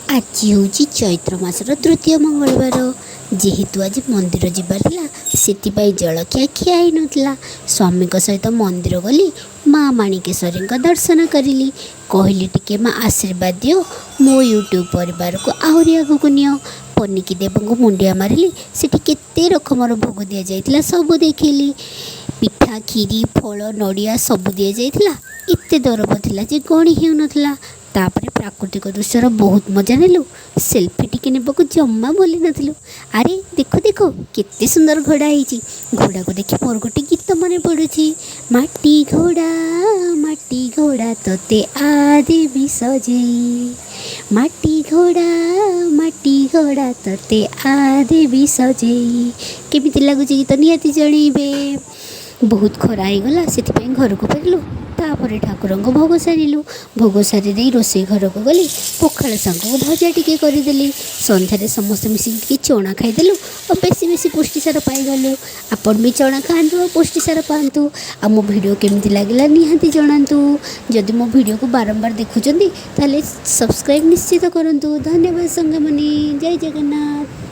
ଆଜି ହେଉଛି ଚୈତ୍ର ମାସର ତୃତୀୟ ମଙ୍ଗଳବାର। ଯେହେତୁ ଆଜି ମନ୍ଦିର ଯିବାର ଥିଲା, ସେଥିପାଇଁ ଜଳଖିଆ ଖିଆ ହେଇନଥିଲା। ସ୍ୱାମୀଙ୍କ ସହିତ ମନ୍ଦିର ଗଲି, ମା ମାଣିକେଶ୍ୱରୀଙ୍କ ଦର୍ଶନ କରିଲି। କହିଲି, ଟିକେ ମା ଆଶୀର୍ବାଦ ଦିଅ, ମୋ ୟୁଟ୍ୟୁବ୍ ପରିବାରକୁ ଆହୁରି ଆଗକୁ ନିଅ। ପନିକି ଦେବଙ୍କୁ ମୁଣ୍ଡିଆ ମାରିଲି। ସେଠି କେତେ ରକମର ଭୋଗ ଦିଆଯାଇଥିଲା, ସବୁ ଦେଖିଲି। ପିଠା, କ୍ଷୀରି, ଫଳ, ନଡ଼ିଆ ସବୁ ଦିଆଯାଇଥିଲା। ଏତେ ଦରବ ଥିଲା ଯେ ଗଣି ହେଉନଥିଲା। ତାପରେ ପ୍ରାକୃତିକ ଦୃଶ୍ୟର ବହୁତ ମଜା ନେଲୁ। ସେଲ୍ଫି ଟିକେ ନେବାକୁ ଜମା ଭୁଲି ନଥିଲୁ। ଆରେ ଦେଖ ଦେଖ, କେତେ ସୁନ୍ଦର ଘୋଡ଼ା ହେଇଛି। ଘୋଡ଼ାକୁ ଦେଖି ମୋର ଗୋଟେ ଗୀତ ମନେ ପଡ଼ୁଛି। ମାଟି ଘୋଡ଼ା, ମାଟି ଘୋଡ଼ା, ତୋତେ ଆଦେବି ସଜେଇ। ମାଟି ଘୋଡ଼ା, ମାଟି ଘୋଡ଼ା, ତୋତେ ଆଦେବି ସଜେଇ। କେମିତି ଲାଗୁଛି ଗୀତ, ନିହାତି ଜଣେଇବେ। ବହୁତ ଖରା ହେଇଗଲା, ସେଥିପାଇଁ ଘରକୁ ଫେରିଲୁ। ତାପରେ ଠାକୁରଙ୍କ ଭୋଗ ସାରିଲୁ। ଭୋଗ ସାରି ଦେଇ ରୋଷେଇ ଘରକୁ ଗଲି। ପଖାଳ ସାଙ୍ଗକୁ ଭଜା ଟିକେ କରିଦେଲି। ସନ୍ଧ୍ୟାରେ ସମସ୍ତେ ମିଶିକି ଟିକେ ଚଣା ଖାଇଦେଲୁ ଆଉ ବେଶୀ ବେଶୀ ପୁଷ୍ଟିସାର ପାଇଗଲୁ। ଆପଣ ବି ଚଣା ଖାଆନ୍ତୁ ଆଉ ପୁଷ୍ଟିସାର ପାଆନ୍ତୁ। ଆଉ ମୋ ଭିଡ଼ିଓ କେମିତି ଲାଗିଲା, ନିହାତି ଜଣାନ୍ତୁ। ଯଦି ମୋ ଭିଡ଼ିଓକୁ ବାରମ୍ବାର ଦେଖୁଛନ୍ତି, ତାହେଲେ ସବସ୍କ୍ରାଇବ୍ ନିଶ୍ଚିତ କରନ୍ତୁ। ଧନ୍ୟବାଦ ସାଙ୍ଗମାନେ, ଜୟ ଜଗନ୍ନାଥ।